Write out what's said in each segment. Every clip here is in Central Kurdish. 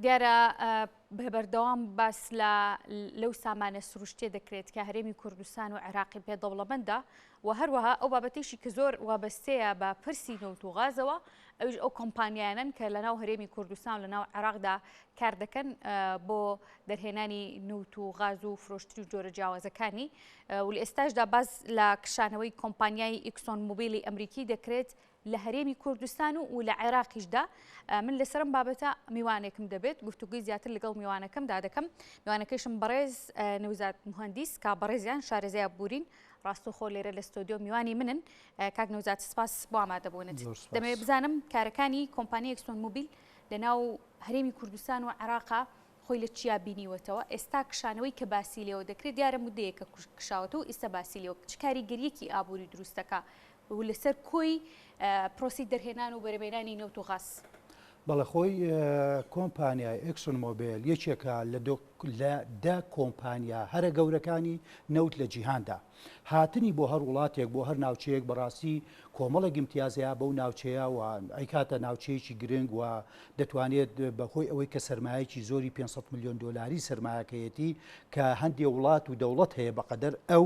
دیارە بە بەردەوام باس لە لەو سامانە سروشتیە دەکرێت کە هەرێمی کوردستان و عێراقی پێ دەوڵەمەندە و هەروەها ئەو بابەتیشی کە زۆر وابەستەیە بە پرسی نەوت و غازەوە ئەویش ئەو کۆمپانیانن کە لەناو هەرێمی کوردستان و لەناو عێراقدا کار دەکەن بۆ دەرهێنانی نەوت و غاز و فرۆشتنی جۆرە جیاوازەکانی و لە ئێستاشدا باس لە کشانەوەی کۆمپانیای ئیکسۆن مۆبیلی ئەمریکی دەکرێت لە هەرێمی کوردستان و و لە عێراقیشدا من لەسەرم بابەتە میوانێکم دەبێت گفتوگوی زیاتر لەگەڵ میوانەکەمدا دەکەم میوانەکەیشم بەڕێز نەوزاد مهندیس کا بەڕێزیان شارەزای ئابوورین ڕاستەوخۆ لێرە لە ستۆدیۆ میوانی منن کاک نەوزاد سپاس بۆ ئامادەبوونت دەمەوێت بزانم کارەکانی کۆمپانیای ئێکسۆن مۆبیل لە ناو هەرێمی کوردستان و عێراقا خۆی لە چیا بینیوەتەوە ئێستا کشانەوەی کە باسی لێوە دەکرێت دیارە مدەیەکە کشاوەتەوە ئیستا باسی لێوە چ کاریگەریەکی ئابووری دروستەکە و لەسەر کۆی پرۆسەی دەرهێنان و بەرهەمهێنانی نەوت و غاز. بەڵێ خۆی کۆمپانیای ئێکسۆن مۆبێل یەکێکە لە دە کۆمپانیا هەرە گەورەکانی نەوت لە جیهاندا. هاتنی بۆ هەر وڵاتێک بۆ هەر ناوچەیەک بەڕاستی کۆمەڵێک ئیمتیاز هەیە بەو ناوچەیە و ئەیکاتە ناوچەیەکی گرنگ و دەتوانێت بەهۆی ئەوەی کە سەرمایەکی زۆری 500 ملیۆن دۆلاری سەرمایەکەیەتی کە هەندێ وڵات و دەوڵەت هەیە بەقەدەر ئەو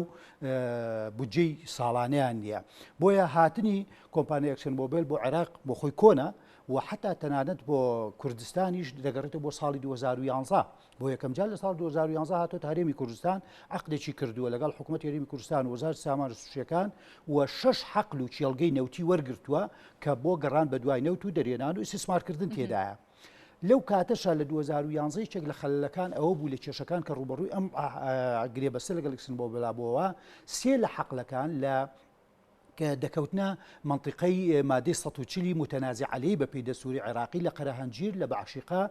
بودجەی ساڵانەیان نییە. بۆیە هاتنی کۆمپانیای ئێکسۆن مۆبێل بۆ عێراق بۆ خۆی کۆنە و حەتا تەنانەت بۆ کوردستانیش دەگەڕێتەوە بۆ ساڵی 2011 بۆ یەکەمجار لە ساڵ 2011 هاتۆتە هەرێمی کوردستان عەقدێکی کردووە لەگەڵ حکوومەتی هەرێمی کوردستان و وەزارەتی سامانە سروشتییەکان و شەش حەقل و کێڵگەی نەوتی وەرگرتووە کە بۆ گەڕان بەدوای نەوت و دەرێنان و ئیستیسمارکردن تێدایە. لەو کاتەشا لە 2011 یەکێک لە خەلەلەکان ئەوە بوو لە کێشەکان کە ڕووبەڕووی ئەم گرێبەستە لەگەڵ ئێکسن مۆبێلا بووەوە، سێ لە حەقلەکان لە کە دەکەوتنە مەنتیقەی مادەی 140 متنازع عەلەی بە پێی دەستوری عێراقی لە قەرەهەنجیر لە بەعشیقە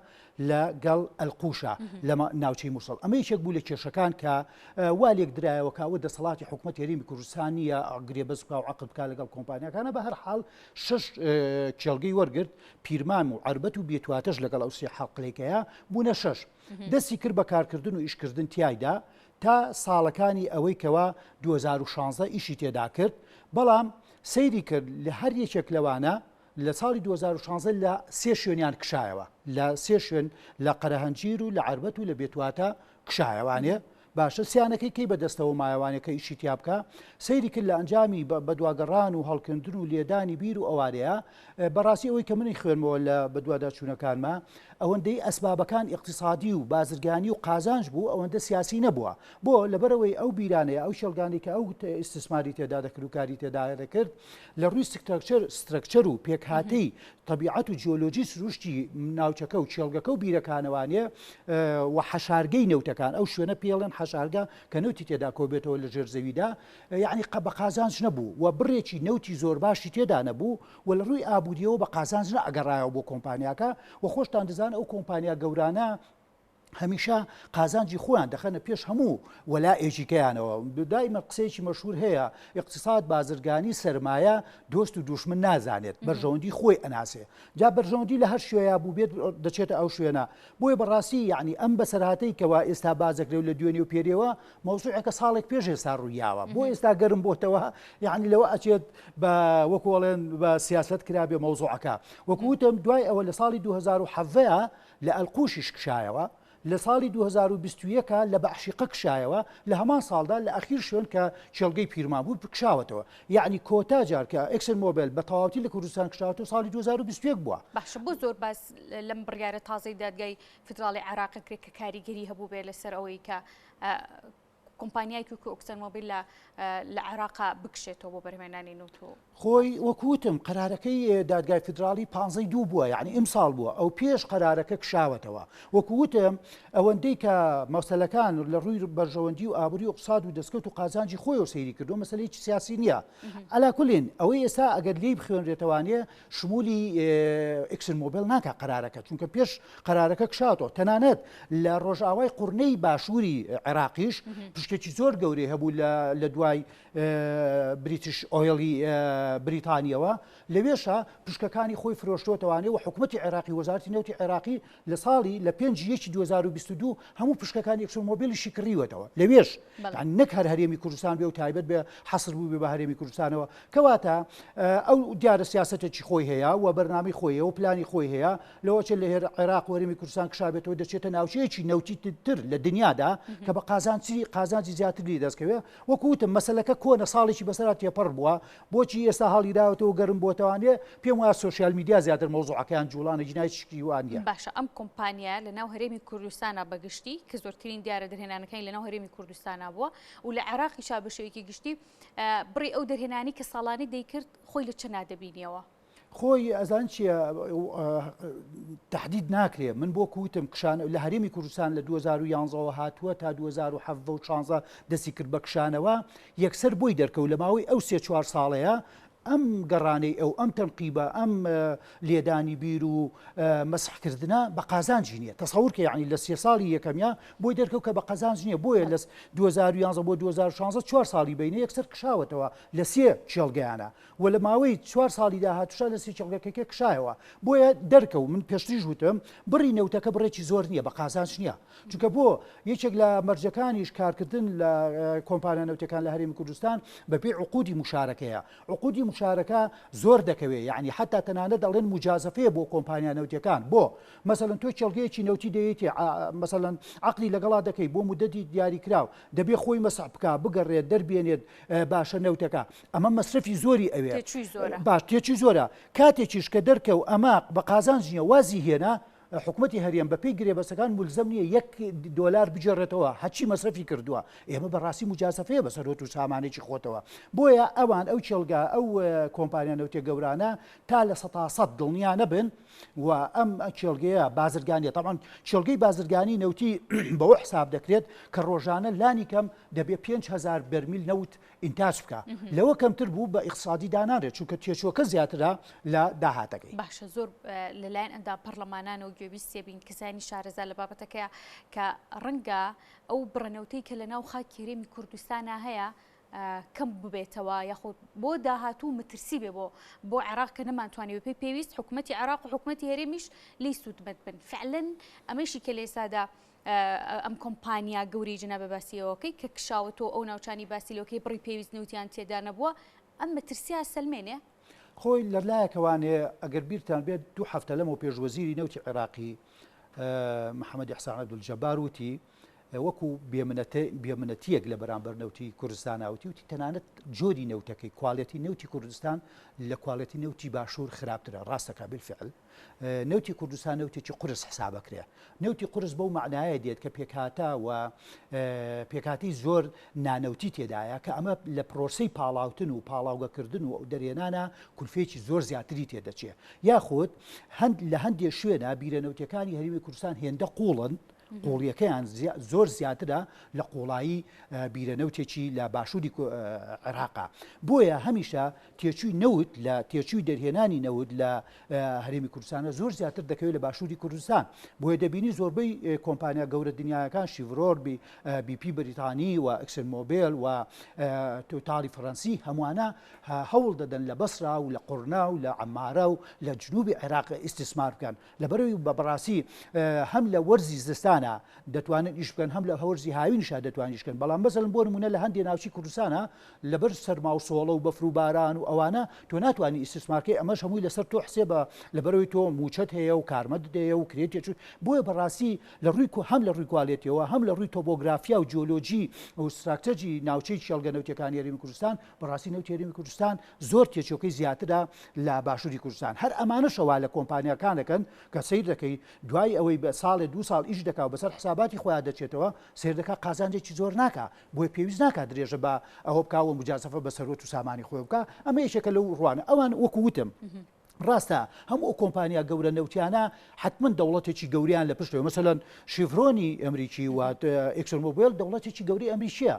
لە گەڵ ئەلقوشە لە ناوچەی موسڵ ئەمە یەکێک بوو لە کێشەکان کە وا لێکدرایەوە کە ئەوە دەسەڵاتی حکومەت هەرێمی کوردستان نییە گرێبەست بکا و عەقد بکا لەگەڵ کۆمپانیاکانە بە هەر حاڵ شەش کێڵگەی وەرگرت پیرمام و عەربەت و بێتواتەش لەگەڵ ئەو سێ حەقلێکەیە بوونە شەش. دەستی کرد بە کارکردن و ئیشکردن تیایدا تا ساڵەکانی ئەوەی کەوا 2016 ئیشی تێدا کرد، بەڵام سەیری کرد لە هەر یەکێک لەوانە لە ساڵی 2016 لە سێ شوێنیان کشایەوە، لە سێ شوێن لە قەرەهەنجیر و لە عەربەت و لە بێتواتە کشایەوانێ باشە سیانەکەی کەی بەدەستەوە مایەوانێ کە ئیشی تیا بکا؟ سەیری کرد لە ئەنجامی بەدواگەڕان و هەڵکەندن و لێدانی بیر و ئەوانەیە بەڕاستی ئەوەی کە منی خوێنمەوە لە بەدواداچوونەکانما ئەوەندەی ئەسبابەکان ئیقتیسادی و بازرگانی و قازانج بوو ئەوەندە سیاسی نەبووە بۆ لەبەرئەوەی ئەو بیرانەیە ئەو کێڵگانەی کە ئەو ئیستیسماری تێدا دەکرد و کاری تێدا دەکرد لە ڕووی structure structure و پێکهاتەی تەبیعەت و جیۆلۆجی سروشتی ناوچەکە و کێڵگەکە و بیرەکانەوانێ و حەشارگەی نەوتەکان ئەو شوێنە پێڵێن حەشارگە کە نەوتی تێدا کۆبێتەوە لە ژێر زەویدا یعنی قە بە قازانج نەبوو و بڕێکی نەوتی زۆر باشی تێدا نەبوو و لە ڕووی ئابووریەوە بە قازانج نەئەگەڕایەوە بۆ کۆمپانیاکە و خۆشتان دەزان ئەو کۆمپانیا گەورانە هەمیشە قازانجی خۆیان دەخەنە پێش هەموو وەلائێکیکەیانەوە. دایمە قسەیەکی مەشهور هەیە، ئیقتیساد، بازرگانی، سەرمایە دۆست و دوشمن نازانێت، بەرژەوەندی خۆی ئەناسێ. جا بەرژەوەندی لە هەر شوێیا بووبێت دەچێتە ئەو شوێنە. بۆیە بەڕاستی یەعنی ئەم بەسەرهاتەی کەوا ئێستا باس دەکرێ و لە دوێنێ و پێرێوە مەوزوعێکە ساڵێک پێش ئێستا ڕوویاوە. بۆ ئێستا گەرم بۆتەوە یەعنی لەوە ئەچێت بە وەکو ئەڵێن بە سیاسەت کرابێ مەوزوعەکە. وەکو وتم دوای ئەوە لە ساڵی 2017 لە ئەلقوشیش کشایەوە، لە ساڵی 2021 لە بەعشیقە کشایەوە، لە هەمان ساڵدا لە ئەخیر شوێن کە کێڵگەی پیرمان بوو کشاوەتەوە. یەعنی کۆتا جار کە ئێکسن مۆبێل بە تەواوەتی لە کوردستان کشاوەتەوە ساڵی 2021 بووە. باشە بۆ زۆر باس لەم بڕیارە تازەی دادگای فیدراڵی عێراق کرێت کە کاریگەری هەبووبێ لەسەر ئەوەی کە کۆمپانیای کوک و ئۆکسەن مۆبیل لە لە عێراقا بکشێتەوە بۆ بەرهەمهێنانی نەوت و. خۆی وەک وتم قەرارەکەی دادگای فیدراڵی پانزەی دوو بووە یعنی ئیمساڵ بووە ئەو پێش قەرارەکە کشاوەتەوە وەکو وتم ئەوەندەی کە مەسەلەکان لە ڕووی بەرژەوەندی و ئابووری و اقتصاد و دەستکەوت و قازانجی خۆیەوە سەیری کردووە مەسەلەیەکی سیاسی نییە عەلا کولین ئەوەی ئێستا ئەگەر لێی بخوێنرێتەوانێ شمولی ئێکسن مۆبێل ناکا قەرارەکە چونکە پێش قەرارەکە کشاتەوە تەنانەت لە ڕۆژئاوای قورنەی باشووری عێراقیش پشکێکی زۆر گەورەی هەبوو لە دوای بریتش ئۆیڵی بریتانیەوە، لەوێشا پشکەکانی خۆی فرۆشتۆتەوانێ و حکومەتی عێراقی وەزارەتی نەوتی عێراقی لە ساڵی لە پێنج یەکی 2022 هەموو پشکەکانی ئێکسۆن مۆبیلیشی کڕیوەتەوە لەوێش یانی نەک هەر هەرێمی کوردستان بێ و تایبەت بێ حەسر بوو بێ بە هەرێمی کوردستانەوە کەواتە ئەو دیارە سیاسەتێکی خۆی هەیە و بەرنامەی خۆی هەیە و پلانی خۆی هەیە لەوەچێت لە عێراق و هەرێمی کوردستان کشابێتەوە دەچێتە ناوچەیەکی نەوتی تر لە دنیادا کە بە قازانجی قازانجی زیاتر لی دەستکەوێ وەکو وتم مەسەلەکە کۆنە ساڵێکی بەسەرا تێپەڕ بووە بۆچی ئێستا هەڵیداوەتەوە گەرم بۆتەوانێ پێم وایە سۆشیال میدیا زیاتر مەوزوعەکەیان جوڵانە جینا هیچ شتی وا نییە. باشە ئەم کۆمپانیایە لە ناو هەرێمی کوردستانا بە گشتی کە زۆرترین دیارە دەرهێنانەکانی لە ناو هەرێمی کوردستانا بووە و لە عێراقیشا بە شێوەیەکی گشتی بڕی ئەو دەرهێنانی کە ساڵانی دەیکرد خۆی لە چەنا دەبینیەوە؟ خۆی ئەزان چیە تهدید ناکرێ من بۆ کوتم کشان لە هەرێمی کوردستان لە 2011ەوە هاتووە تا 2016 دەستی کرد بە کشانەوە یەکسەر بۆی دەرکەوت لە ماوەی ئەو سێ چوار ساڵەیە ئەم گەڕانەی ئەو ئەم تەنقیبە ئەم لێدانی بیر و مەسحکردە بە قازانجی نییە تەسەور کە یعنی لە سێ ساڵی یەکەمیا بۆی دەرکەوت کە بە قەزانج نییە بۆیە لە 2011 بۆ 2016 چوار ساڵی بینە یەکسەر کشاوەتەوە لە سێ کێڵگەیانە و لە ماوەی چوار ساڵی داهاتووشا لە سێ کێڵگەکەکە کشایەوە بۆیە دەرکەوت من پێشتریش وتم بڕی نەوتەکە بڕێکی زۆر نییە بە قازانج نییە چونکە بۆ یەکێک لە مەرجەکانیش کارکردن لە کۆمپانیا نەوتەکان لە هەرێمی کوردستان بەپێی عقودی مشارەکەیە عقودی مشارەکە زۆر دەکەوێت یعنی حتا تەنانەت دەڵێن مجازفەیە بۆ کۆمپانیا نەوتەکان بۆ مەسەلەن تۆ کێڵگەیەکی نەوتی دەیەتی مەسەلەن عقلی لەگەڵا دەکەی بۆ مدەتی دیاریکراو دەبێ خۆی مەسح بکا بگەڕێت دەربێنێت باشە نەوتەکە ئەمە مەسرەفی زۆری ئەوێ تێچووی زۆرە باش تێچووی زۆرە کاتێکیش کە دەرکەو ئەمە بە قازانج نییە وازی هێنا حکومەتی هەرێم بەپێی گرێبەستەکان مولزەم نییە یەک دۆلار بگێڕێتەوە هەرچی مەسرەفی کردووە ئێمە بەڕاستی موجازەفەیە بە سەرۆت و سامانێکی خۆتەوە بۆیە ئەوان ئەو کێڵگە ئەو کۆمپانیا نەوتێ گەورانە تا لە 100% دڵنیا نەبن و ئەم کێڵگەیە بازرگانیە تەبعەن کێڵگەی بازرگانی نەوتی بەوە حساب دەکرێت کە ڕۆژانە لانی کەم دەبێ 5000 بەرمیل نەوت ئینتاج بکە لەوە کەمتر بوو بە ئیقتصادی دانانرێت چونکە تێچووەکە زیاترە لە داهاتەکەی. باشە زۆر لەلایەن ئەندام پەڕلەمانانەوە گوێبیست تێبین کەسانی شارەزا لە بابەتەکەیە کە ڕەنگە ئەو بڕە نەوتەی کە لەناو خاکی هەرێمی کوردستانا هەیە کەم ببێتەوە یاخود بۆ داهاتوو مەترسی بێ بۆ بۆ عێراق کە نەمانتوانی بەپێی پێویست حکوومەتی عێراق و حکوومەتی هەرێمیش لێی سوودمەند بن فعلەن ئەمەیشی کە لە ئێستادا ئەم کۆمپانیا گەورەی جەنابە باسی ئەوەکەی کە کشاوەتەوە ئەو ناوچانی باسی لەوەکەی بڕی پێویست نەوتیان تێدا نەبووە ئەم مەترسیە سەلمێنێ؟ خۆی لە لایەکەوانێ ئەگەر بیرتان بێت دوو هەفتە لەمەو پێش وەزیری نەوتی عێراقی محەمەد ئیحسان عەبدولجەبار وتی وەکو بێمنەتیەک لە بەرامبەر نەوتی کوردستان وتی وتی تەنانەت جۆری نەوتەکەی کوالێتی نەوتی کوردستان لە کوالێتی نەوتی باشوور خراپترە ڕاستەکە بالفعل نەوتی کوردستان نەوتێکی قورس حسابەکرێ. نەوتی قورس بەو مەعنایە دێت کە پێکهاتە و پێکهاتەی زۆر نانەوتی تێدایە کە ئەمە لە پرۆسەی پاڵاوتن و پاڵاوگەکردن و دەرهێنانا کولفەیەکی زۆر زیاتری تێدەچێ یاخود هەند لە هەندێ شوێنە بیرە نەوتیەکانی هەرێمی کوردستان هێندە قوڵن قوڵیەکەیان زۆر زیاترە لە قوڵایی بیرە نەوتێکی لە باشووری عێراقا بۆیە هەمیشە تێچووی نەوت لە تێچووی دەرهێنانی نەوت لە هەرێمی کوردستانە زۆر زیاتر دەکەوێت لە باشووری کوردستان بۆیە دەبینی زۆربەی کۆمپانیا گەورە دنیاکان شیڤرۆر بی بیپی بەریتانی و ئەکسن مۆبێل و تۆتالی فەرەنسی هەمووانە هەوڵ دەدەن لە بەسرا و لە قورنا و لە عەمارە و لە جنوبی عێراق ئیستیسمار بکەن لەبەرئەوەی بە بەڕاستی هەم لە وەرزی زستانا دەتوانن ئیش بکەن هەم لە وەرزی هاوینیشا دەتوانن ئیش بکەن بەڵام مەسەلەن بۆ نمونە لە هەندێ ناوچەی کوردستانا لەبەر سەرما و سۆڵە و بەفر و باران و ئەوانە تۆ ناتوانانی ئیستیسمارکەی ئەمەش هەمووی لەسەر تۆ حسێبە لەبەرئەوەی تۆ موچەت هەیە و کارمەندت هەیە و کرێ تێچوو بۆیە بەڕاستی لە ڕووی هەم لە ڕووی کوالێتیەوە هەم لە ڕووی تۆبۆگرافیا و جیۆلۆجی و ستراکتەجی ناوچەی کێڵگە نەوتیەکانی هەرێمی کوردستان بەڕاستی نەوتی هەرێمی کوردستان زۆر تێچووەکەی زیاترە لە باشووری کوردستان هەر ئەمانەشە وا لە کۆمپانیاکان دەکەن کە سەیر دەکەی دوای ئەوەی بە ساڵێ دوو ساڵ ئیش دەکا و بەسەر حساباتی خۆیان دەچێتەوە سەیر دەکا قازانجێکی زۆر ناکا بۆیە پێویست ناکا درێژە بە ئەوە بکا و موجازەفە بە سەروەت و سامانی خۆی بکا ئەمە یەکێکە لەو ڕوانە ئەوان وەکو وتم. ڕاستە هەموو ئەو کۆمپانیا گەورە نەوتیانە حتمما دەوڵەتێکی گەوریان لە پشتەوە مەسەلەن شیڤرۆنی ئەمریکی و ئێکسۆن مۆبیل دەوڵەتێکی گەوری ئەمریکیە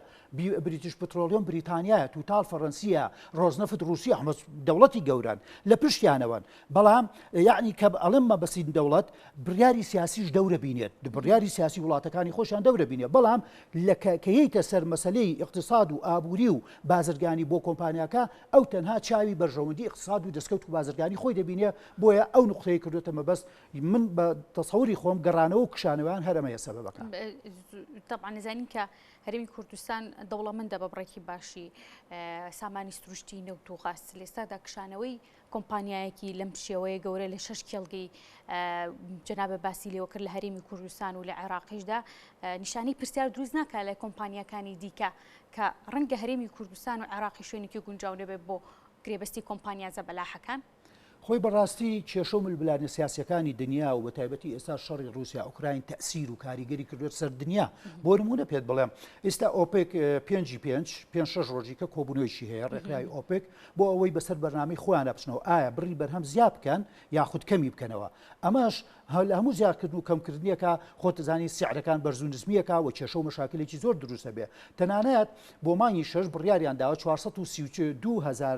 بریتش پترۆلیۆم بریتانیایە توتال فەڕەنسیە ڕۆزنەفت ڕوسیە هەمە دەوڵەتی گەورەن لە پشتیانەوەن بەڵام یعنی کە ئەڵێم مەبەستی دەوڵەت بڕیاری سیاسیش دەورە بینێت بڕیاری سیاسی وڵاتەکانی خۆشیان دەورە بینێت بەڵام لە کە یەیتە سەر مەسەلەی ئیقتساد و ئابووری و بازرگانی بۆ کۆمپانیاکە ئەو تەنها چاوی بەرژەوەندی ئیقتساد و دەستکەوت و بازرگانی خۆی دەبینێ بۆیە ئەو نوقتەی کردوتە مەبەست من بە تەسەوری خۆم گەڕانەوە و کشانەوەیان هەر ئەمەیە سەبەبەکە. تەبعەن ئەزانین کە هەرێمی کوردستان دەوڵەمەندە بە بڕێکی باشی سامانی سروشتی نەوت و غاز لە ئێستادا کشانەوەی کۆمپانیایەکی لەم شێوەیە گەورە لە شەش کێڵگەی جەنابە باسی لێوە کرد لە هەرێمی کوردستان و لە عێراقیشدا نیشانەی پرسیار دروست ناکات لە کۆمپانیاکانی دیکە کە ڕەنگە هەرێمی کوردستان و عێراقی شوێنێکی گونجاو نەبێت بۆ گرێبەستی کۆمپانیا زەبەلاحەکان؟ خۆی بەڕاستی کێشە و ململانێ سیاسیەکانی دنیا و بەتایبەتی ئێستا شەڕی ڕووسیا ئۆکراین تەئسیر و کاریگەری کردوێت سەر دنیا بۆ نمونە پێت بڵێم ئێستا ئۆپێک پێنجی پێنج پێ شەش ڕۆژی کە کۆبوونەوەیشی هەیە ڕێکخراوی ئۆپێک بۆ ئەوەی بەسەر بەرنامەی خۆیانە بچنەوە ئایا بڕی بەرهەم زیاد بکەن یاخود کەمی بکەنەوە ئەمەش لە هەموو زیادکردن و کەمکردنیەکە خۆت دەزانی سعرەکان بەرز و نزمیەکە و کێشە و مەشاکلێکی زۆر دروست دەبێ تەنانەت بۆ مانگی شەش بڕیاریان داوە 432 هەزار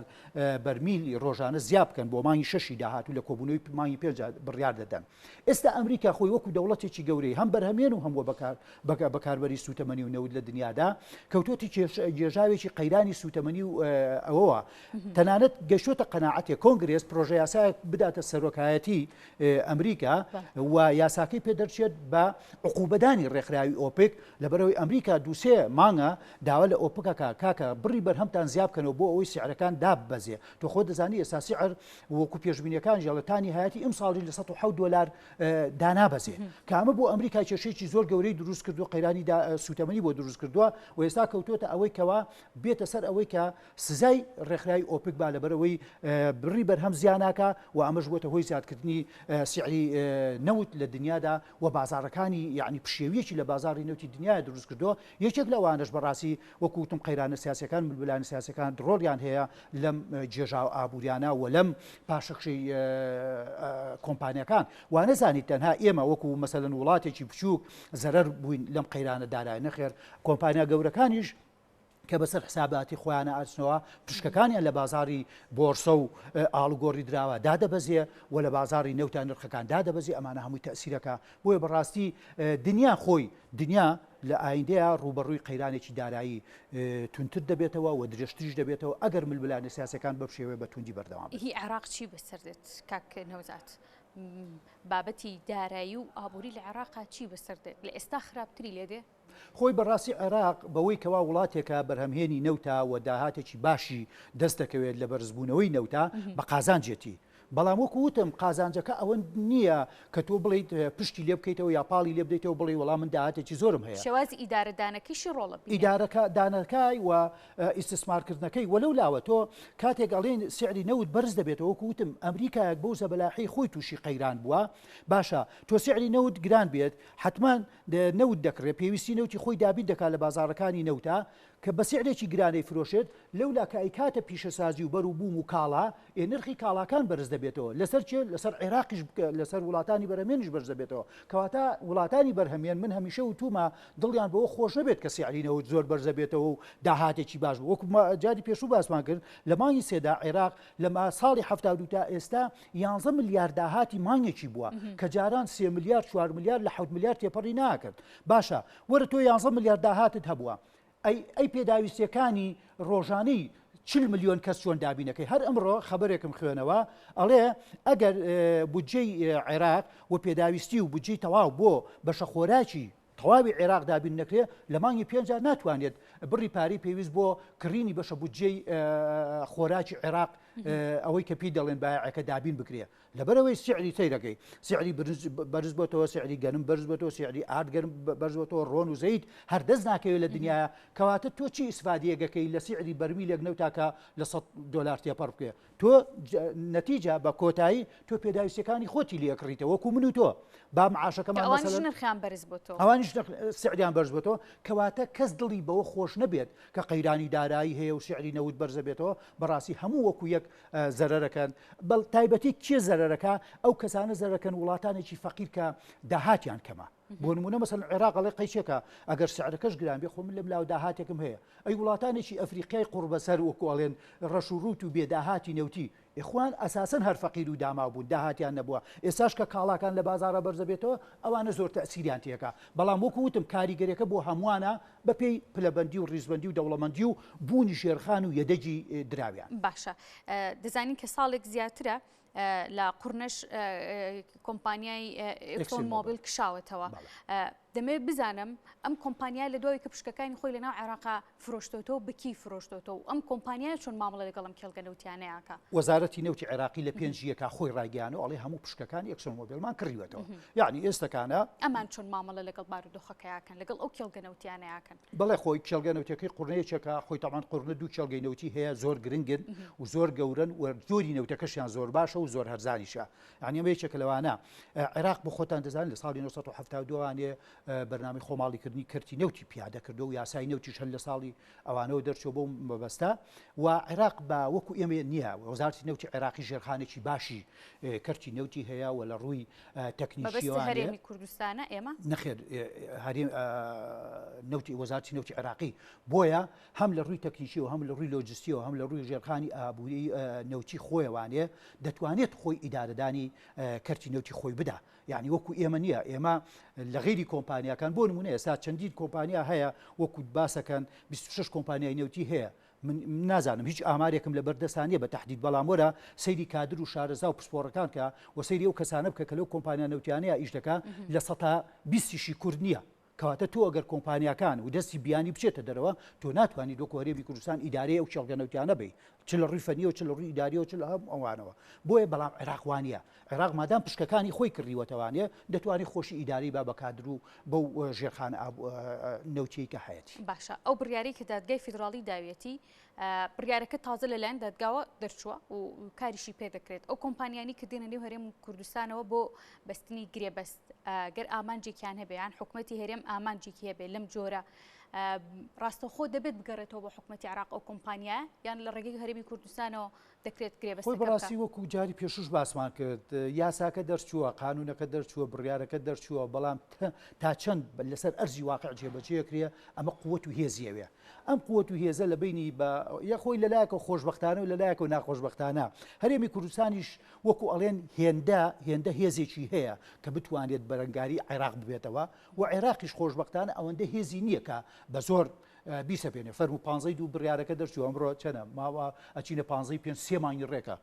بەرمیلی ڕۆژانە زیاد بکەن بۆ مانگی شەشی داهاتوو لە کۆبوونەوەی مانگی پێنج بڕیار دەدەن ئێستا ئەمریکا خۆی وەکو دەوڵەتێکی گەورەی هەم بەرهەمێن و هەم بەکار بەکاربەری سوتەمەنی و نەوت لە دنیادا کەوتۆتی گێژاوێکی قەیرانی سوتەمەنی و ئەوەوە تەنانەت گەشتۆتە قەناعەتێک کۆنگرێس پرۆژە یاسایەک بداتە سەرۆکایەتی ئەمریکا و یاساکەی پێ دەرچێت بە عقوبەدانی ڕێکخراوی ئۆپک لەبەرەوەی ئەمریکا دووسێ مانگە داوا لە ئۆپکەکە کاکە بڕی بەرهەمتان زیاد بکەنەوە بۆ ئەوەی سعرەکان داببەزێ تۆ خۆ دەزانی ئێستا سعر وەکو پێشبینیەکان ژێڵە تا نیهایەتی ئەمساڵی لە 107 دۆلار دانابەزێ کە ئەمە بۆ ئەمریکا کێشەیەکی زۆر گەورەی دروست کردو قەیرانی سوتەمەنی بۆ دروست کردووە و ئێستا کەوتووەتە ئەوەی کەوا بێتە سەر ئەوەی کە سزای ڕێکخراوی ئۆپک با لەبەرئەوەی بڕی بەرهەم زیاناکا و ئەمەش بووەتە هۆی زیادکردنی سعری نەوت لە دنیادا و بازاڕەکانی یەعنی پشێوییەکی لە بازاڕی نەوتی دنیایا دروست کردووە یەکێک لەوانەش بەڕاستی وەکو وتم قەیرانە سیاسیەکان ململانێ سیاسیەکان ڕۆڵیان هەیە لەم گێژاوە ئابووریانە و لەم پاشەکشەی کۆمپانیاکان وانەزانیت تەنها ئێمە وەکو مەسەلەن وڵاتێکی بچووک زەرەر بووین لەم قەیرانە دارایە نەخێر کۆمپانیا گەورەکانیش کە بەسەر حساباتی خۆیانە ئەچنەوە پشکەکانیان لە بازاری بۆرسە و ئاڵوگۆڕی دراوە دادەبەزێ و لە بازاری نەوتا نرخەکان دادەبەزێ ئەمانە هەمووی تەسیرەکە بۆیە بەڕاستی دنیا خۆی دنیا لە ئایندەیە ڕووبەڕووی قەیرانێکی دارایی توندتر دەبێتەوە و درێژتریش دەبێتەوە ئەگەر ململانێ سیاسەکان بەم شێوەیە بە توندی بەردەوام بن. هی عێراق چی بەسەر دێت کاک نەوزاد؟ بابەتی دارایی و ئابووری لە عێراقا چی بەسەر دێت؟ لە ئێستا خراپتری لێ دێ؟ خۆی بەڕاستی عێراق بەوەی کەوا وڵاتێکە بەرهەمهێنی نەوتە و داهاتێکی باشی دەست دەکەوێت لە بەرزبوونەوەی نەوتە بە قازانجێتی بەڵام وەکو وتم قازانجەکە ئەوە نییە کە تۆ بڵیت پشتی لێ بکەیتەوە یا پاڵی لێ بدەیتەوە بڵێ وەڵام من داهاتێکی زۆرم هەیە. شێوازی ئیدارەدانەکەیشی ڕۆڵە بینێ. ئیدارەکە دانەکای و ئیستسمارکردنەکەی وە لەو لاوە تۆ کاتێک ئەڵێن سعری نەوت بەرز دەبێتەوە وەکو وتم ئەمریکایەک بەو زەبەلاحەی خۆی تووشی قەیران بووە باشە تۆ سعری نەوت گران بێت حەتمەن نەوت دەکڕێ پێویستی نەوتی خۆی دابین دەکات لە بازاڕەکانی نەوتا کە بە سعرێکی گران ئەیفرۆشێت، لەولا کە ئەیکاتە پیشەسازی و بەروبووم و کاڵا، ئێ نرخی کاڵاکان بەرز دەبێتەوە، لەسەر کێ؟ لەسەر عێراقیش لەسەر وڵاتانی بەرهەمێنیش بەرز دەبێتەوە، کەواتە وڵاتانی بەرهەمێن من هەمیشە وتوومە دڵیان بەوە خۆش نەبێت کە سعری نەوت زۆر بەرز دەبێتەوە و داهاتێکی باش بوو، وەکو جاری پێشوو باسمان کرد لە مانگی سێدا عێراق لە ساڵی 72 تا ئێستا یانزە ملیار داهاتی مانگێکی بووە کە جاران سێ ملیار چوار ملیار لە حەوت ملیار تێپەڕی ناکرد باشە وەرە تۆ یانزە ملیار داهاتت هەبووە ئەی ئەی پێداویستیەکانی ڕۆژانەی چل ملیۆن کەس چۆن دابینەکەی هەر ئەمڕۆ خەبەرێکم خوێنەوە ئەڵێ ئەگەر بودجەی عێراق و پێداویستی و بودجەی تەواو بۆ بەشە خۆراکی تەواوی عێراق دابین نەکرێ لە مانگی پێنجا ناتوانێت بڕی پارەی پێویست بۆ کڕینی بەشە بودجەی خۆراکی عێراق ئەوەی کە پێی دەڵێن بایعەکە دابین بکرێ. لەبەرئەوەی سعری سەیرەکەی سعری برنج بەرز بۆتەوە سعری گەنم بەرز بۆتەوە سعری ئارد گەرم بەرز بۆتەوە ڕۆن و زەیت هەر دەست ناکەوێت لە دنیاە کەواتە تۆ چی ئیسفادەیەکەکەی لە سعری بەرمیلێک نەوتا کە لە 100 دۆلار تێپەڕ بکەێت تۆ نەتیجە بە کۆتایی تۆ پێداویستەکانی خۆتی لێکڕیتەوە وەکو من و تۆ با معاشەکەمان ئەوانیش نرخیان بەرز بۆتەوە ئەوانیش سعریان بەرز بۆتەوە کەواتە کەس دڵی بەوە خۆش نەبێت کە قەیرانی دارایی هەیە و سعری نەوت بەرزە بێتەوە بەڕاستی هەموو وەکو یەک زەرەرەکەن بەڵ تایبەتی کێ زەرەرەکە ئەو کەسانە زەرەکەن وڵاتانێکی فەقیر کە داهاتیان کەمە بۆ نمونە مەسەن عێراق ئەڵێ قەیچێکە ئەگەر سعرەکەش گران بێ خۆ من لەم لاو داهاتێکم هەیە ئەی وڵاتانێکی ئەفریقیای قوڕبەسەر وەکو ئەڵێن ڕەش و ڕووت و بێ داهاتی نەوتی ئیخوان ئەساسەن هەر فەقیر و داماو بوون داهاتیان نەبووە ئێستاش کە کاڵاکان لە بازاڕا بەرزەبێتەوە ئەوانە زۆر تەئسیریان تێکا بەڵام وەکو وتم کاریگەریەکە بۆ هەمووانە بەپێی پلەبەندی و ڕیزبەندی و دەوڵەمەندی و بوونی ژێرخان و یەدەگی دراویان. باشە دەزانین کە ساڵێک زیاترە لە قورنەش کۆمپانیای ئێکسۆن مۆبیل کشاوەتەوە. دەمەوێت بزانم ئەم کۆمپانیا لە دوای کە پشکەکانی خۆی لەناو عێراقا فرۆشتۆتەوە بکی فرۆشتۆتەوە و ئەم کۆمپانیایە چۆن مامەڵە لەگەڵ ئەم کێڵگە نەوتیانەیەکە؟ وەزارەتی نەوتی عێراقی لە پێنج یەکا خۆی ڕایگەیانەوە ئەڵێ هەموو پشکەکانی ئێکسۆن مۆبیلمان کڕیوەتەوە یعنی ئێستەکانە ئەمان چۆن مامەڵە لەگەڵ بارودۆخەکەیاکەن لەگەڵ ئەو کێڵگە نەوتیانەیاکەن؟ بەڵێ خۆی کێڵگە نەوتەکەی قورنە یەکێکە خۆی تەمان قورنە دوو کێڵگەی نەوتی هەیە زۆر گرنگن و زۆر گەورن و زۆری نەوتەکەشیان زۆر باشە و زۆر هەرزانیشە یعنی ئەمە یەکێکە لەوانە عێراق بۆ خۆتان دەزانن لە ساڵی 1972 وانێ بەرنامەی خۆماڵیکردنی کەرتی نەوتی پیادە کردو و یاسای نەوتیش هەر لە ساڵی ئەوانەوە دەرچوە بۆ مەبەستە و عێراق بە وەکو ئێمە نییە وەزارتی نەوتی عێراقی ژێرخانێکی باشی کەرتی نەوتی هەیە و لە ڕووی تەکنیکیەوە هەرێمی کوردستانە ئێمە نەخێر هەرێم نەوتی وەزارتی نەوتی عێراقی بۆیە هەم لە ڕووی تەکنیکیەوە هەم لە ڕووی لۆجستیەوە هەم لە ڕووی ژێرخانی ئابووری نەوتی خۆیەوانێ دەتوانێت خۆی ئیدارەدانی کەرتی نەوتی خۆی بدا یعنی وەکو ئێمە نییە ئێمە لە غیری کۆمپانیاکان بۆ نمونە ئێستا چەندین کۆمپانیا هەیە وەکو باسەکەن 26 کۆمپانیای نەوتی هەیە من نازانم هیچ ئامارێکم لە بەردەستا نییە بە تەحدید بەڵام وەرە سەیری کادر و شارەزا و پسپۆڕەکان کە و سەیری ئەو کەسانە بکە کە لەو کۆمپانیا نەوتیانەیە ئیش دەکا لە سەتا بیستیشی کورد نییە کەواتە تۆ ئەگەر کۆمپانیاکان و دەستی بیانی بچێتە دەرەوە تۆ ناتوانیت وەکو هەرێمی کوردستان ئیدارەی ئەو کێڵگە نەوتیانە بی چ لە ڕووی فەنیەوە چ لە ڕووی ئیداریەوە چ لە هەموو ئەوانەوە بۆیە بەڵام عێراق وانە عێراق مادام پشکەکانی خۆی کڕیوەتەوانێ دەتوانێت خۆشی ئیداری با بە کادر و بەو ژێرخانە نەوتیەی کە هەیەتی. باشە ئەو بڕیارەی کە دادگای فیدراڵی داویەتی بڕیارەکە تازە لەلایەن دادگاوە دەرچووە و کاریشی پێ دەکرێت ئەو کۆمپانیانی کە دێنە نێو هەرێم کوردستانەوە بۆ بەستنی گرێبەست گەر ئامانجێکیان هەبێ یان حکومەتی هەرێم ئامانجێکی هەبێ لەم جۆرە ڕاستەوخۆ دەبێت بگەڕێتەوە بۆ حکومەتی عراق ئەو کۆمپانیا یان لە ڕێگەی هەرێمی کوردستانەوە دەکرێت گرێبەستەکە خۆی بەڕاستی وەکو جاری پێشوش باسمان کرد یاساکە دەرچووە قانونەکە دەرچووە بڕیارەکە دەرچووە بەڵام تا چەند لەسەر ئەرزی واقع جێبەجێکرێ ئەمە قوت و هێزی ئەوێ ئەم قوت و هێزە لە بینی بە یەخۆی لەلایەکە خۆشببختانە و لەلایەکە و ناخۆشببختانە هەرێمی کوردستانیش وەکو ئەڵێن هێندە هێندە هێزێکی هەیە کە بتوانێت بەرەنگاری عێراق ببێتەوە و عێراقیش خۆشببختانە ئەوەندە هێزی نییە کە بە زۆر بیسەپێنێ. فەرموو پانزەی دوو بڕیارەکە دەرچوو ئەمڕۆ چەنە ماوە ئەچینە پانزەی پێنج سێ مانگی ڕێکە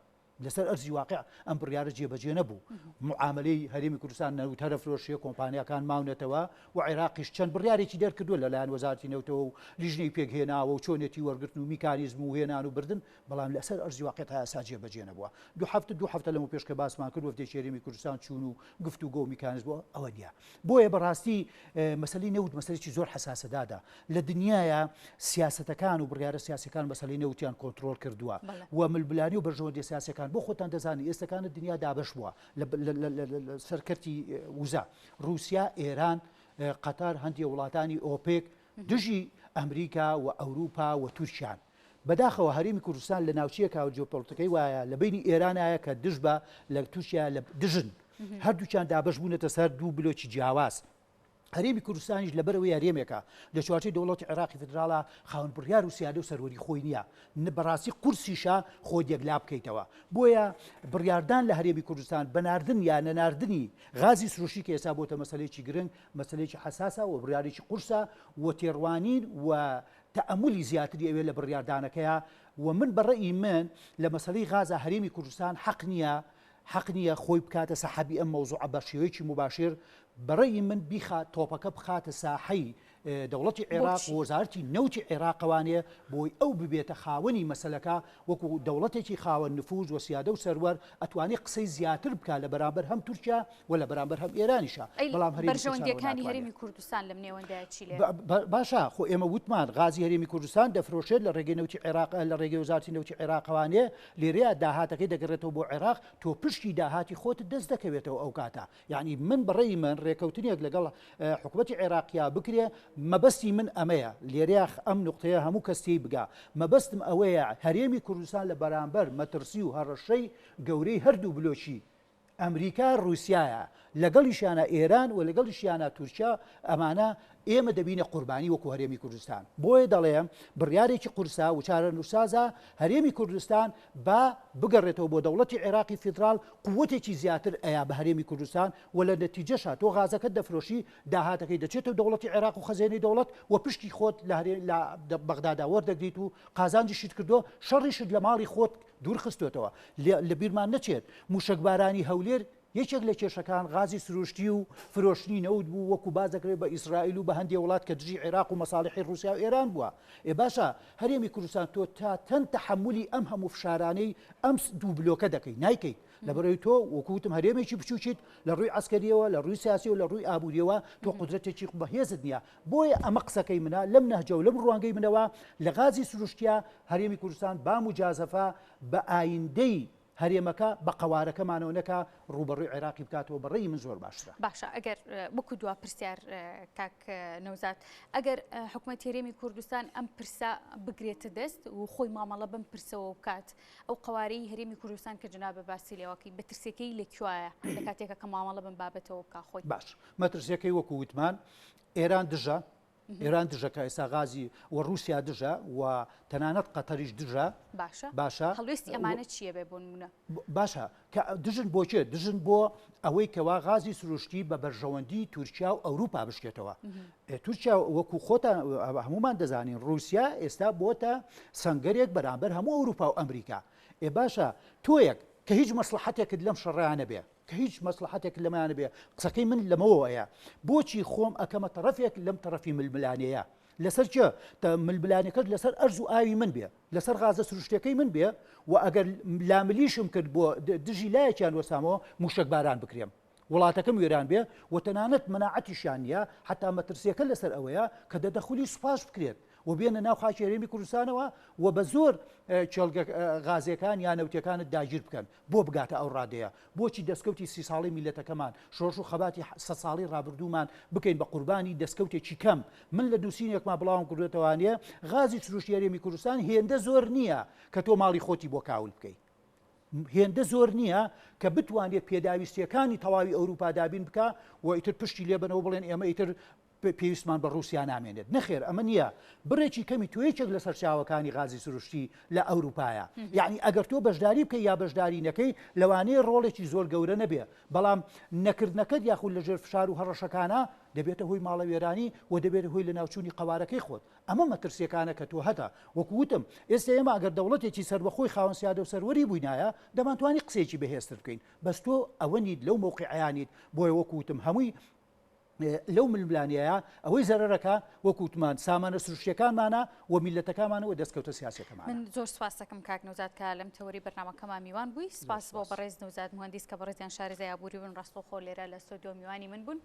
لەسەر ئەرزی واقع ئەم بڕیارە جێبەجێ نەبوو معاملەی هەرێمی کوردستان نەوت هەرە فرۆشیە کۆمپانیاکان ماونەتەوە و عێراقیش چەند بڕیارێکی دەرکردووە لەلایەن وەزارەتی نەوتەوە و لیژنەی پێکهێناوە و چۆنێتی وەرگرتن و میکانیزم و هێنان و بردن بەڵام لەسەر ئەرزی واقع تا ئێستا جێبەجێ نەبووە دوو هەفتە دوو هەفتە لەمە پێش کە باسمان کرد وەفدێکی هەرێمی کوردستان چوون و گفتوگۆ و میکانیزم بۆ ئەوە نییە بۆیە بەڕاستی مەسەلەی نەوت مەسەلەیەکی زۆر حەساسە دادە لە دنیایا سیاسەتەکان و بڕیارە سیاسەکان مەسەلەی نەوتیان کۆنترۆڵ کردووە و ململانی و بەرژەوەندیە سیاسەکان بۆ خۆتان دەزانن ئێستەکانە دنیا دابەش بووە لەسەر کەرتی وزە رووسیا ئێران قەتار هەندێ وڵاتانی ئۆپێک دژی ئەمریکا و ئەوروپا و تورکیان بەداخەوە هەرێمی کوردستان لە ناوچەیەکا و جیۆپۆڵتیکەی وایە لە بەینی ئێرانایە کە دژ بە لە تورکیا لە دژن هەردووکیان دابەش بوونەتە سەر دوو بلۆکی جیاواز. هەرێمی کوردستانیش لەبەرئەوەی هەرێمێکە لە چوارچێوەی دەوڵەتی عێراقی فیدراڵا خاوەن بڕیار و سیادە و سەروەری خۆی نییە بەڕاستی قورسیشە خۆت یەکلا بکەیتەوە بۆیە بڕیاردان لە هەرێمی کوردستان بە ناردن یا نەناردنی غازی سروشتی کە ئێستا بۆتە مەسەلەیەکی گرنگ مەسەلەیەکی حەساسە و بڕیارێکی قورسە و تێڕوانین و تەئەمولی زیاتری ئەوێ لە بڕیاردانەکەیا و من بە ڕەئی من لە مەسەلەی غازا هەرێمی کوردستان حەق نییە حەق نییە خۆی بکاتە سەحەبی ئەم مەوزوعە بە شێوەیەکی موباشیر بە ڕەئی من بیخا تۆپەکە بخاتە ساحەی دەوڵەتی عێراق و وەزارەتی نەوتی عێراقەوانێ بۆی ئەو ببێتە خاوەنی مەسەلەکە وەکو دەوڵەتێکی خاوەن نفوز و سیادە و سەروەر ئەتوانێ قسەی زیاتر بکا لە بەرامبەر هەم تورکیا و لە بەرامبەر هەم ئێرانیشا ئەی بەڵام هەرێمی کوردستان ئەوە بەرژەوەندیەکانی ناتوانێ. هەرێمی کوردستان لەم نێوەندایە چی لێ؟ باشە خۆ ئێمە وتمان غازی هەرێمی کوردستان دەفرۆشێت لە ڕێگەی نەوتی عێراق لە ڕێگەی وەزارەتی نەوتی عێراقەوانێ لێرەیە داهاتەکەی دەگەڕێتەوە بۆ عێراق تۆ پشکی داهاتی خۆتت دەست دەکەوێتەوە ئەو کاتە یانی من بەڕێی من ڕێکەوتنێک لەگەڵ حکومەتی عێراقیا بکرێ مەبەستی من ئەمەیە لێرەیا ئەم نوقتەیە هەموو کەس تێی بگا مەبەستم ئەوەیە هەرێمی کوردستان لە بەرامبەر مەترسی و هەڕەشەی گەورەی هەردوو بلۆکی ئەمریکا ڕوسیایە لەگەڵیشیانە ئێران و لەگەڵیشیانە تورکیا ئەمانە ئێمە دەبینە قوربانی وەکو هەرێمی کوردستان. بۆیە دەڵێم بڕیارێکی قورسە وچارەنووسسازە، هەرێمی کوردستان با بگەڕێتەوە بۆ دەوڵەتی عێراقی فیدراڵ، قوتێکی زیاتر ئەیا بە هەرێمی کوردستان و لە نەتیجەشا تۆ غازەکەت دەفرۆشی داهاتەکەی دەچێتەوە دەوڵەتی عێراق و خەزێنەی دەوڵەت و پشکی خۆت لە هەرێ لە بەغدادا وەردەگریت و قازانجیشت کردووە، شەڕیشت لە ماڵی خۆت دوورخستۆتەوە. لە بیرمان نەچێت مووشەکبارانی هەولێر یەکێک لە کێشەکان غازی سروشتی و فرۆشتنی نەوت بوو وەکو باس دەکرێت بە ئیسرائیل و بە هەندێ وڵات کە دژی عێراق و مەساڵحی ڕوسیا و ئێران بووە. ئێ باشە هەرێمی کوردستان تۆ تا چەند تەحەمولی ئەم هەموو فشارانەی ئەم دوو بلۆکە دەکەی؟ نایکەیت. لەبەرئەوەی تۆ وەکو وتم هەرێمێکی بچووکیت لە ڕووی عەسکەریەوە، لە ڕووی سیاسی و لە ڕووی ئابووریەوە تۆ قودرەتێکی بەهێزت نییە. بۆیە ئەمە قسەکەی منە لەم نەهجە و لەم ڕوانگەی منەوە لە غازی سروشتیا هەرێمی کوردستان با موجازەفە بە ئایندەی هەرێمەکە بە قەوارەکەمانەوە نەکا ڕووبەڕووی عێراقی بکاتەوە بە ڕێی من زۆر باشترە. باشە ئەگەر وەکو دوا پرسیار کاک نەوزاد ئەگەر حکومەتی هەرێمی کوردستان ئەم پرسە بگرێتە دەست و خۆی مامەڵە بەم پرسەوە بکات ئەو قەوارەی هەرێمی کوردستان کە جنابە باسی لێوەکەی بەترسیەکەی لە کوایە لە کاتێکە کە مامەڵە بەم بابەتەوە بکا خۆی؟ باش مەترسیەکەی وەکو وتمان ئێران دژە ئێران دژە کە ئێستا غازی و ڕووسیا دژە و تەنانەت قەتەریش دژە. باشە. باشە. هەڵوێستی ئەمانە چییە بێ بۆ نموونە؟ باشە کە دژن بۆ کێ؟ دژن بۆ ئەوەی کەوا غازی سروشتی بە بەرژەوەندی تورکیا و ئەوروپا بشکێتەوە. تورکیا وەکو خۆتان هەمومان دەزانین ڕووسیا ئێستا بۆتە سەنگەرێک بەرامبەر هەموو ئەوروپا و ئەمریکا. ئێ باشە تۆیەک کە هیچ مەسڵەحەتێکت لەم شەڕەیا نەبێ کە هیچ مەسڵەحەتێک لەمەیان نەبێ، قسەکەی من لەمەوەیە، بۆچی خۆم ئەکەمە تەڕەفێک لەم تەڕەفی ململانێیە؟ لەسەر چ؟ ململانێکەش لەسەر ئەرز و ئاوی من بێ، لەسەر غازە سروشتیەکەی من بێ و ئەگەر لاملیشم کرد بۆ دژی لایەکیان وەستامەوە موشەکباران بکرێم. وڵاتەکەم وێران بێ و تەنانەت مەناعەتیشیان نییە، حەتا مەترسیەکە لەسەر ئەوەیە کە دەدەخولی سوپاش بکرێت. و بێنە ناو خاکی هەرێمی کوردستانەوە و بە زۆر کێڵگە غازیەکان یا نەوتیەکانت داگیر بکەن بۆ بگاتە ئەو ڕادەیە بۆچی دەستکەوتی سی ساڵەی میلەتەکەمان شۆڕش و خەباتی سە ساڵی ڕابردوومان بکەین بە قوربانی دەستکەوتێکی کەم من لە نووسینێکما بڵاوم کردوێتەوانێ غازی سروشتی هەرێمی کوردستان هێندە زۆر نییە کە تۆ ماڵی خۆتی بۆ کاول بکەی هێندە زۆر نییە کە بتوانێت پێداویستیەکانی تەواوی ئەوروپا دابین بکە و ئیتر پشتی لێبنەوە بڵێن ئێمە ئیتر پێویستمان بە ڕووسیا نامێنێت. نەخێر ئەمە نییە. بڕێکی کەمی تۆ یەکێک لە سەرچاوەکانی غازی سروشتی لە ئەوروپایە. یەعنی ئەگەر تۆ بەشداری بکەی یا بەشداری نەکەی لەوانەیە ڕۆڵێکی زۆر گەورە نەبێ، بەڵام نەکردنەکەت یاخود لەژێر فشار و هەڕەشەکانا دەبێتە هۆی ماڵەوێرانی و دەبێتە هۆی لەناوچوونی قەوارەکەی خۆت. ئەمە مەترسییەکانە کە تۆ هەتە. وەکو وتم ئێستا ئێمە ئەگەر دەوڵەتێکی سەربەخۆی خاوەن سیادە و سەروەری بووینایە دەمانتوانی قسەیەکی بەهێزتر بکەین. بەس تۆ ئەوە نیت لەو مەوقیعەیا نیت. بۆیە وەکو وتم هەمووی لەو ململانێیە ئەوەی زەرەرەکە وەکو وتمان سامانە سروشتیەکانمانە و میللەتەکامانە و دەستکەوتە سیاسیەکەمانە. من زۆر سپاس دەکەم کاک نەوزاد کە لەم تەوەرەی بەرنامەکەمان میوان بووی. سپاس بۆ بەڕێز نەوزاد موهەندیس کە بەڕێزیان شارەزای ئابووری بوون ڕاستەوخۆ لێرە لە ستۆدیۆ میوانی من بوون.